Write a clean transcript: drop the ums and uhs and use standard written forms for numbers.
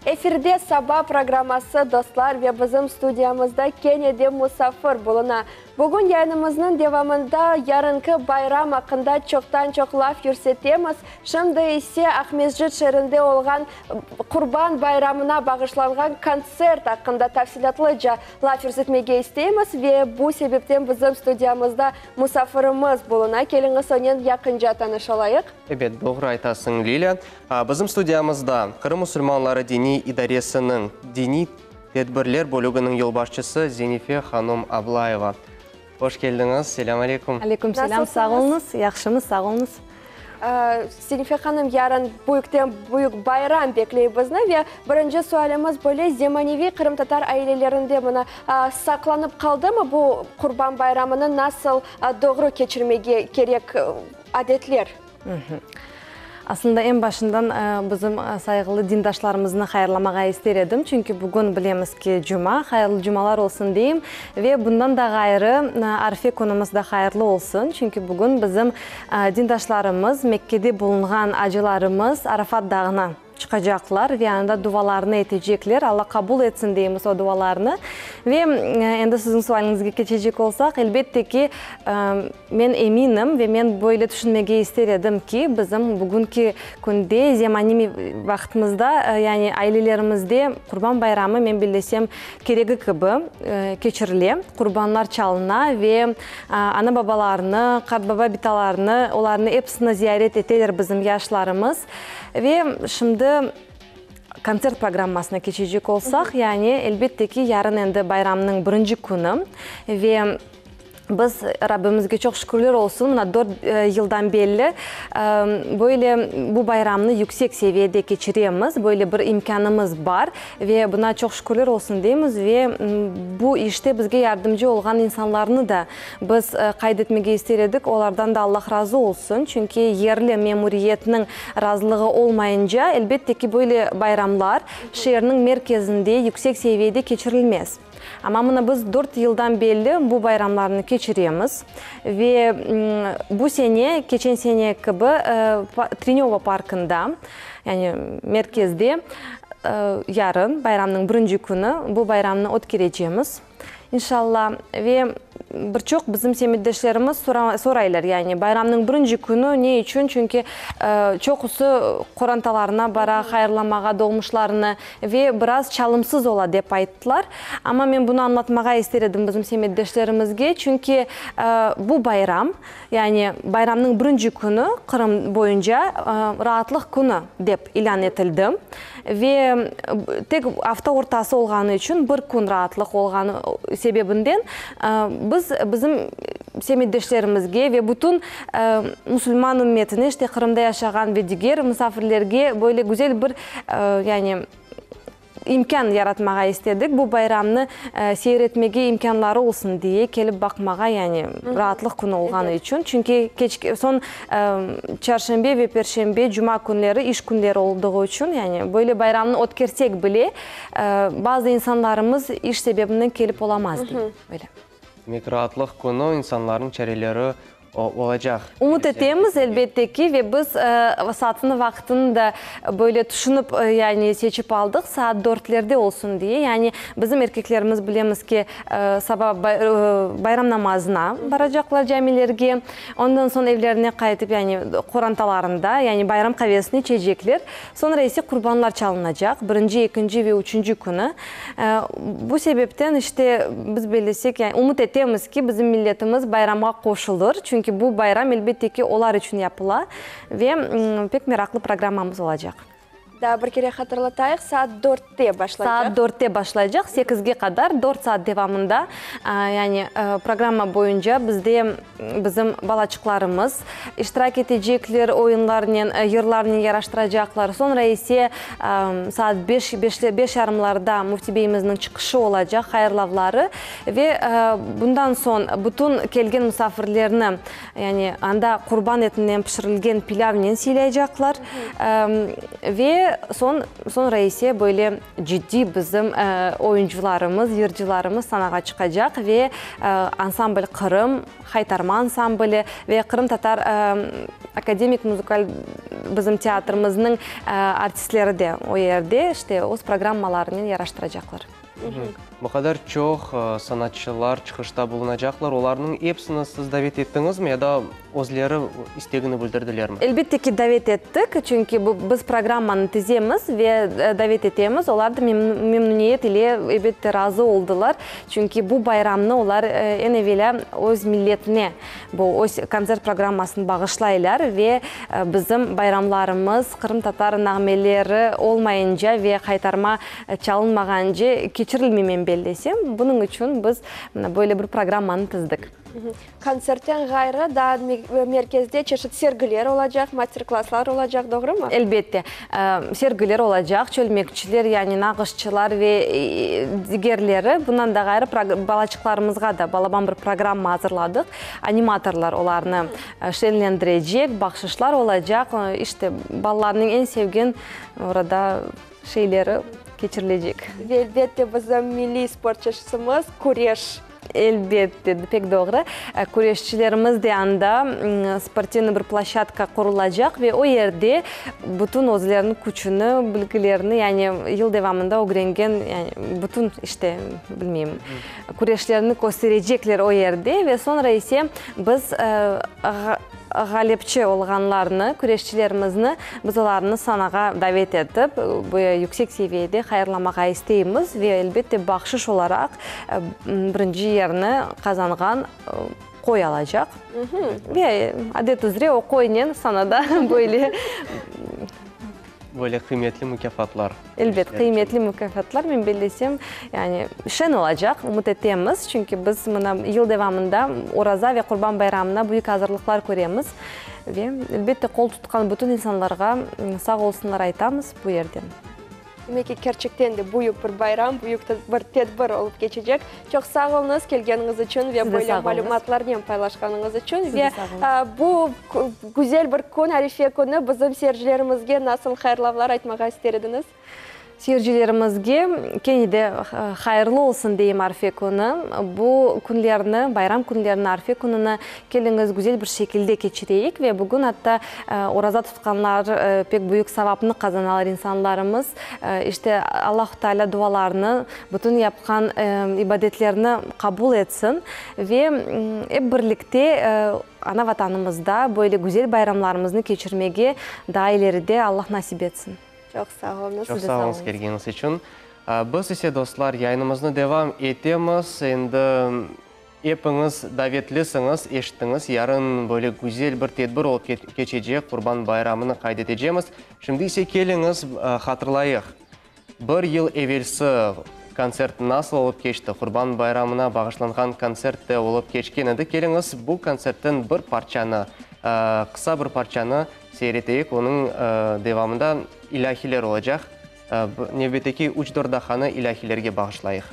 Efirde Saba programması, dostlar, ve bizim studiyamızda kene de musafir buluna. Bugün yayınımıznıñ devamında yarınki bayram aqqında çoqtan-çoq laf yürsetemiz. Şimdi ise Aqmescit şeerinde olğan Qurban bayramına bağışlanğan kontsert aqqında tafsilâtlıca laf yürsetmege isteymiz ve bu sebepten bizim studiyamızda musafirimiz buluna. Keliñiz, onen yaqınca tanış olayıq. Ebet, doğru aytasıñ, Lilâ. Bizim studiyamızda Qırım musulmanları diniy idaresiniñ diniy tedbirler bölüginiñ yolbaşçısı Zenife hanum Ablayeva. Hoş keldiñiz, selâm aleyküm. Aleyküm selâm, sağ oluñız, yahşımız, sağ oluñız. Zenife hanım, yarın büyükten büyük bayram bekley bizni ve birinci sualimiz böyle, zemaneviy qırımtatar ailelerinde mına saqlanıp qaldımı bu Qurban bayramını nasıl doğru keçirmege kerek adetler? Aslında eñ başından bizim sayğılı dindaşlarımıznı hayırlamağa ister edim, çünki bugün bilemiz ki, cuma, hayırlı cumalar olsun deyim ve bundan da ğayrı Arfe künümiz de hayırlı olsun, çünki bugün bizim dindaşlarımız, Mekkede bulunğan acılarımız Arafat dağına çıqacaqlar ve anda duvalarını etecekler. Alla qabul etsin deymiz o duvalarnı. Ve endi siziñ sualiñizge keçecek olsaq, elbette ki, men eminim ve men böyle tüşünmege ister edim ki, bizim bugünki künde, zemaniy vaqtımızda, yani ailelerimizde Qurban bayramı, men bellesem, keregi kibi keçirile, qurbanlar çalına ve ana-babalarını, qartbaba-bitalarını, olarnı episini ziyaret eteler bizim yaşlarımız. Ve şimdi kontsert programmasına keçecek olsaq, yani, elbette ki, yarın endi bayramnıñ birinci künü ve biz Rabbimizge çoq şükürler olsun, mına dört yıldan belli böyle bu bayramnı yüksek seviyede keçiremiz, böyle bir imkânımız bar ve buna çoq şükürler olsun deymiz ve bu işte bizge yardımcı olğan insanlarnı da Biz qayd etmege ister edik, olardan da Allah razı olsun, çünki yerli memuriyetniñ razılığı olmayınca, elbette ki, böyle bayramlar şeerniñ merkezinde yüksek seviyede keçirilmez. Amma mına biz dört yıldan belli bu bayramlarnı keçiremiz ve bu sene, keçen sene kibi, Trenöva parkında, yani merkezde yarın, bayramnıñ birinci künü bu bayramnı ötkerecemiz. İnşalla. Ve bir çoq bizim semetdeşlerimiz soraylar, yani bayramnıñ birinci künü ne içün, çünki çoqusı qorantalarına bara hayırlamağa doğmuşlarını ve biraz çalımsız ola dep ayttılar. Amma men bunı añlatmağa ister edim bizim semetdeşlerimizge, çünki bu bayram, yani bayramnıñ birinci künü Qırım boyunca raatlıq künü dep ilân etildi. Ve tek afta ortası olğanı içün bir kün raatlıq olğanı sebebinden biz bizim semetdeşlerimizge ve bütün musulman ümmetine, işte Qırımda yaşağan ve diger musafirlerge böyle güzel bir yani imkân yaratmağa istedik, bu bayramnı seyir etmege imkânları olsun diye, kelip baqmağa, yani raatlıq künü olğanı içün. Çünki keç soñ çarşenbe ve perşembe, cuma künleri iş künleri olduğı içün, yani böyle bayramnı ötkersek bile, bazı insanlarımız iş sebebinden kelip olamaz, dey, böyle. Demek, raatlıq künü insanlarnıñ çareleri olacaq. Ümüt etemiz, elbette ki, ve biz saatını, vaqtını da böyle tüşünip, yani seçip aldıq, saat dörtlerde olsun diye. Yani bizim erkeklerimiz, bilemiz ki, saba bayram namazına baracaqlar camilerge, ondan soñ evlerine qaytıp, yani qorantalarında, yani bayram qavesini içecekler. Soñra ise qurbanlar çalınacaq, birinci, ekinci ve üçünci künü. Bu sebepten, işte, biz bellesek, yani ümüt etemiz ki, bizim milletimiz bayramğa qoşulır, çünki bu bayram, elbette ki, olar içün yapıla ve pek meraqlı programmamız olacaq. Daa bir kere hatırlatayıq, saat dörtte başlaycaq. Saat dörtte başlaycaq, sekizge qadar, dört saat devamında, yani programma boyunca bizde bizim balaçıqlarımız iştirak etecekler, oyunlarnen, yırlarnen yaraştıracaqlar. Soñra ise saat beş, beş yarımlarda Müfti beyimizniñ çıqışı olacaq, hayırlavları ve bundan soñ bütün kelgen musafirlerni, yani anda qurban etinden pişirilgen pilâvnen sıylaycaqlar. Ve. Ve soñ, soñra ise böyle ciddiy bizim oyuncılarımız, yırcılarımız sanağa çıqacaq ve ansambl Qırım, Haytarma ansambli ve Qırımtatar akademik muzıkal bizim teatrimizniñ artistleri de o yerde işte öz programmalarınen yaraştıracaqlar. Bu qadar çoq sanatçılar çıqışta bulunacaqlar, olarnıñ episini siz davet ettiñizmi ya da özleri istegini bildirdilermi? Elbette ki, davet ettik, çünki bu biz programmanı tizemiz ve davet etemiz, olar da memnüniyet ile, elbette, razı oldılar, çünki bu bayramnı olar eñ evelâ öz milletine, bu öz kontsert programmasını bağışlaylar ve bizim bayramlarımız qırımtatar nağmeleri olmayınca ve qaytarma çalınmağance keçirilmey men bellesem, bunıñ içün biz mına böyle bir programmanı tizdik. Kontsertten ğayrı, daa merkezde çeşit sergiler olacaq, master-klasslar olacaq, doğrumı? Elbette. Sergiler olacaq, çölmekçiler, yani nağışçılar ve digerleri. Bundan da ğayrı, balaçıqlarımızğa da balaban bir programma azırladıq. Animatorlar olarnı şenlendirecek, bahşışlar olacaq. İşte, balalarnıñ eñ sevgen orada şeyleri keçirilecek. Ve elbette bizim milliy sport çeşitimiz, küreş. Elbette, pek doğru. Küreşçilerimiz de anda, sportivnıy bir ploşçadka qurulacaq ve o yerde bütün özleriniñ küçüni, bilgilerini, yani yıl devamında ögrengen, yani bütün, işte, bilmeyim, küreşlerini kösterecekler o yerde ve soñra ise biz Ğalipçi olğanlarnı, küreşçilerimizni biz olarnı sanağa davet etip, bu yüksek seviyede hayırlamağa isteymiz ve, elbette, bahşış olaraq birinci yerni qazanğan qoy alacaq. Ve, adet üzre, o qoynen sanada böyle. Böyle qıymetli mukâfatlar. Elbet, qıymetli mukâfatlar, men bellesem, yani şeñ olacaq, ümüt etemiz, çünki biz mına yıl devamında Oraza ve Qurban bayramına büyük azırlıqlar köremiz ve, elbette, qol tutqan bütün insanlarğa sağ olsunlar aytamız bu yerden. Demek ki, kerçekten de büyük bir bayram, büyük bir tedbir olıp keçecek. Çoq sağ oluñız kelgeniñiz içün ve böyle malümatlarnen paylaşqanıñız içün. Ve bu güzel bir kün, Arife künü bizim seyircilerimizge nasıl hayırlavlar aytmağa ister ediñiz? Seyircilerimizge kene de hayırlı olsun deyim Arife künü. Bu künlerni, bayram künlerini, Arife kününi keliñiz güzel bir şekilde keçireyik ve bugün atta oraza tutqanlar pek büyük savapnı qazanalar insanlarımız. İşte, Allahu Teala dualarını Bütün yapqan ibadetlerni qabul etsin ve ep birlikte ana Vatanımızda böyle güzel bayramlarımıznı keçirmege daa ileride Allah nasip etsin. Çoq sağ oluñız. Çoq sağ oluñız kelgeniñiz içün. Biz ise, dostlar, yayınımıznı devam etemiz. Endi epiñiz davetlisiñiz, eşittiñiz, yarın böyle güzel bir tedbir olıp keçecek, Qurban bayramını qayd etecemiz. Şimdi ise keliñiz, hatırlayıq. Bir yıl evelsi kontsert nasıl olıp keçti? Qurban bayramına bağışlanğan kontsert de olıp keçken edi. Keliñiz, bu kontsertten bir parçanı, qısa bir parçanı seyir eteyik. Onıñ devamında ilâhiler olacaq. Nevbetteki üç-dört daqqanı ilâhilerge bağışlayıq.